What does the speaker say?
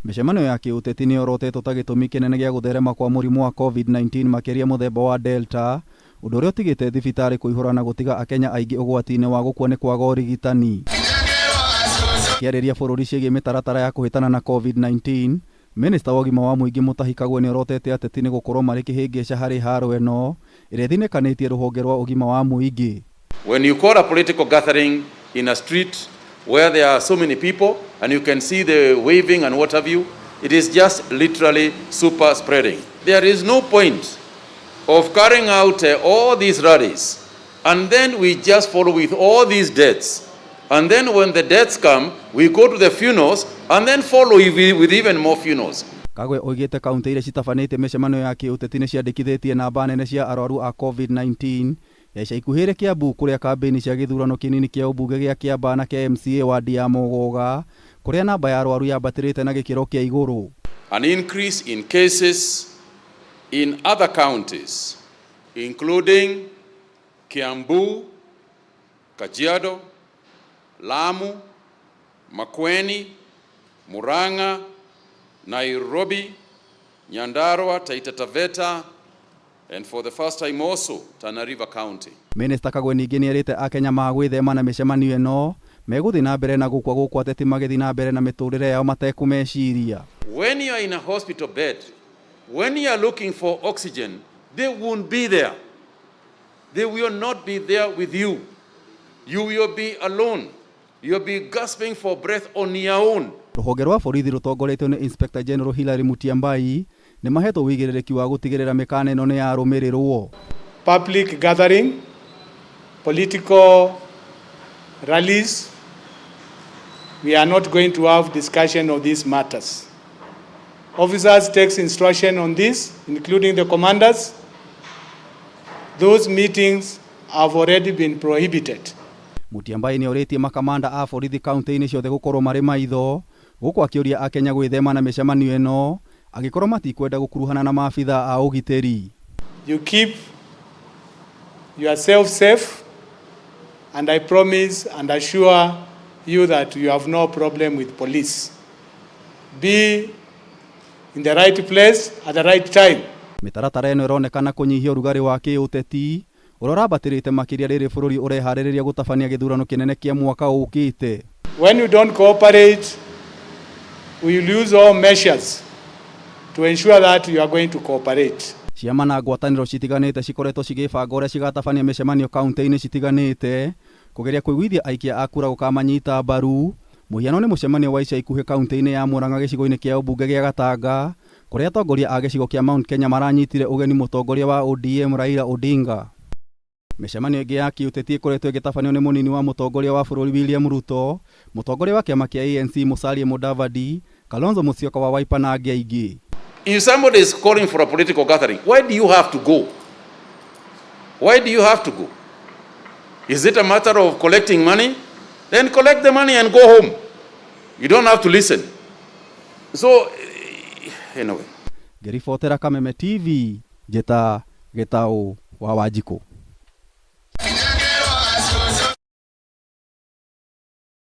Mĩcemanio ya kĩũteti nĩ yorotetwo ta gĩtũmi kĩnene gĩa gũtherema kwa mũrimũ wa COVID-19, makĩria mũthemba wa Delta, ũndũ ũrĩa ũtigĩte thibitarĩ kũihũra na gũtiga Akenya aingĩ ũgwati-inĩ wa gũkua nĩ kwaga ũrigitani. Akĩarĩria bũrũri ciĩgiĩ mĩtaratara ya kũhĩtana na COVID-19, Minista wa ũgima wa mũingĩ Mutahi Kagwe nĩ orotete ateti nĩ gũkorwo marĩ kĩhĩngĩca harĩ haro ĩno ĩrĩa ĩthinĩkanĩtie rũhonge rwa ũgima wa mũingĩ. When you call a political gathering in a street where there are so many people and you can see the waving and what have you, it is just literally super spreading. There is no point of carrying out all these rallies and then we just follow with all these deaths. And then when the deaths come, we go to the funerals and then follow with even more funerals. Kagwe oigĩte kaunti iria citabanĩtie mĩcemanio ya kĩũteti nĩ ciandĩkithĩtie namba nene cia arwaru a COVID-19, ya ica ikuhĩ ĩrĩ Kiambu, kũrĩa kambĩini cia gĩthurano kĩnini kĩa ũmbunge gĩa Kiambaa na kĩa MCA wadi ya Muguga, kũrĩa namba ya arwaru yambatĩrĩte na gĩkĩro kĩa igũrũ. An increase in cases in other counties, including Kiambu, Kajiado, Lamu, Makueni, Murang'a, Nairobi, Nyandarua, Taita Taveta, and for the first time also Tana River County. Minista Kagwe ningĩ nĩerĩte Akenya magwĩthema na mĩcemanio ĩno, megũthiĩ na mbere na gũkua gũkũ ateti magĩthiĩ na mbere na mĩtũrĩre yao matekũmeciria. When you are in a hospital bed, when you are looking for oxygen, they won't be there. They will not be there with you. You will be alone. You'll be gasping for breath on your own. Rũhonge rwa borithi rũtongoretio nĩ Inspector General Hilary Mutyambai nĩ mahetwo wĩigĩrĩrĩki wa gũtigĩrĩra mĩkana ĩno nĩ yarũmĩrĩrwo. Public gathering, political rallies, we are not going to have discussion of these matters. Officers takes instruction on this, including the commanders. Those meetings have already been prohibited. Mutyambai nĩ orĩtie makamanda a borithi kaunti-inĩ ciothe gũkorwo marĩ maitho, gũkũ akĩũria Akenya gwĩthema na mĩcemanio ĩno angĩkorwo matikwenda gũkuruhana na maabitha a ũgitĩri. You keep yourself safe, and I promise and assure you that you have no problem with police. Be in the right place at the right time. Mĩtaratara ĩno ĩronekana kũnyihia ũrugarĩ wa kĩũteti ũrĩa ũrambatĩrĩte, makĩria rĩrĩ bũrũri ũreharĩrĩria gũtabania gĩthurano kĩnene kĩa mwaka ũkĩte. When you don't cooperate, we will use all measures to ensure that you are going to cooperate. Ciama na ngwatanĩro citiganĩte cikoretwo cigĩbanga ũrĩa cigatabania mĩcemanio kaunti-inĩ citiganĩte kũgeria kũiguithia aikia a kura gũkamanyita mbaru. Mũhiano nĩ mũcemanio wa ica ikuhĩ kaunti-inĩ ya Murang'a, gĩcigo-inĩ kĩa ũmbunge gĩa Gatanga, kũrĩa atongoria a gĩcigo kĩa Mount Kenya maranyitire ũgeni mũtongoria wa ODM Raila Odinga. Mĩcemanio ĩngĩ ya kĩũteti ĩkoretwo ĩgĩtabanio nĩ mũnini wa mũtongoria wa bũrũri William Ruto, mũtongoria wa kĩama kĩa ANC Musalia Mudavadi, Kalonzo Musyoka wa Wiper na angĩ aingĩ. If somebody is calling for a political gathering, why do you have to go? Why do you have to go? Is it a matter of collecting money? Then collect the money and go home. You don't have to listen. So, anyway. Ngĩribotera Kameme TV, njĩta Gĩtaũ wa Wanjikũ.